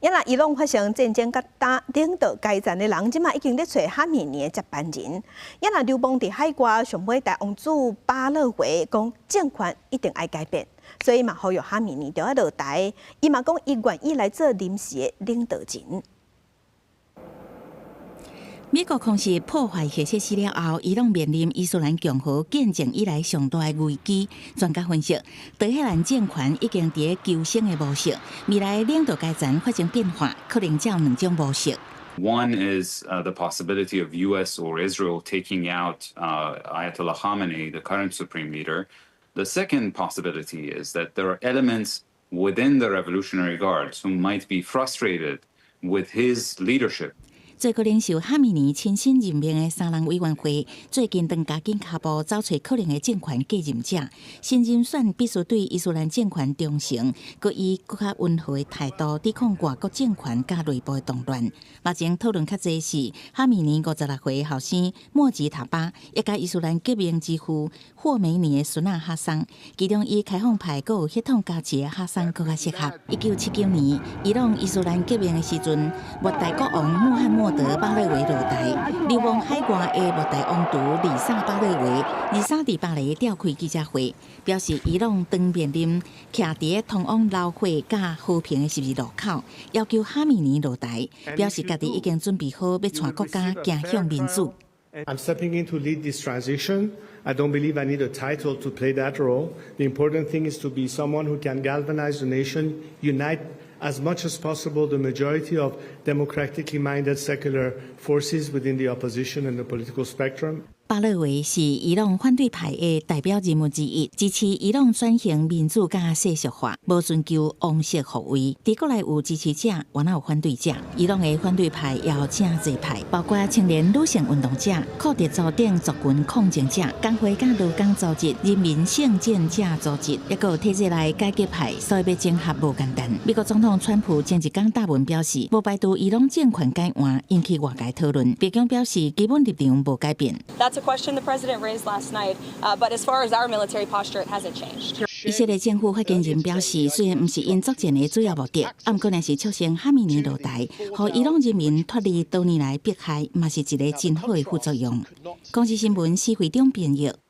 啊若伊朗發生戰爭，佮打領導階層的人，這馬已經咧揣哈米尼的接班人。啊若流亡佇海外上尾代王子巴勒維講政權一定愛改變，所以嘛呼籲哈米尼著愛落台。伊嘛講伊願意來做臨時的領導人。美國空襲破壞核設施了後，伊朗面臨伊斯蘭共和建政以來上大的危機。專家分析，德黑蘭政權已經佇求生的模式，未來領導階層發生變化，可能只有兩種模式。 One is the possibility of U.S. or Israel taking out Ayatollah Khamenei, the current supreme leader. The second possibility is that there are elements within the Revolutionary Guards who might be frustrated with his leadership. 最高領袖哈米尼親身任命的三人委員會，最近正加緊跤步走揣可能的政權繼任者。新人選必須對伊斯蘭政權忠誠，閣以閣較溫和的態度抵抗外國政權佮內部的動亂。目前討論較濟是哈米尼56歲後生莫吉塔巴，以及伊斯蘭革命之父霍梅尼的孫仔哈桑，其中以開放派閣有血統加持的哈桑閣較適合。1979年，伊朗伊斯蘭革命的時陣，末代國王穆罕默德巴勒維落台，流亡海外的末代王儲里薩巴勒維，23佇巴黎召開記者會，表示伊朗當面臨徛佇通往流血佮和平的十字路口，要求哈米尼落台，表示家己已經準備好欲帶國家走向民主。 I'm stepping in to lead this transition. I don't believe I need a title to play that role. The important thing is to be someone who can galvanize the nation, unite as much as possible the majority of democratically minded secular forces within the opposition and the political spectrum. 巴勒維是伊朗反對派的代表人物之一，支持伊朗轉型民主佮世俗化，無尋求王室復位。佇國內有支持者，嘛有反對者。伊朗的反對派也有誠濟派，包括青年女性運動者、庫德族等族群抗爭者、工會佮勞工組織、人民聖戰者組織，抑閣有體制內改革派，所以欲整合無簡單。美國總統川普前一工答文表示，無排除伊朗政權改換，引起外界討論。白宮表示，基本立場無改變。 That's a question the president raised last night, but as far as our military posture, it hasn't changed. 以色列政府發言人表示，雖然毋是𪜶作戰的主要目的，毋過若是促成哈米尼落台，予伊朗人民脫離多年來迫害，嘛是一個真好的副作用。公視新聞施惠中編譯。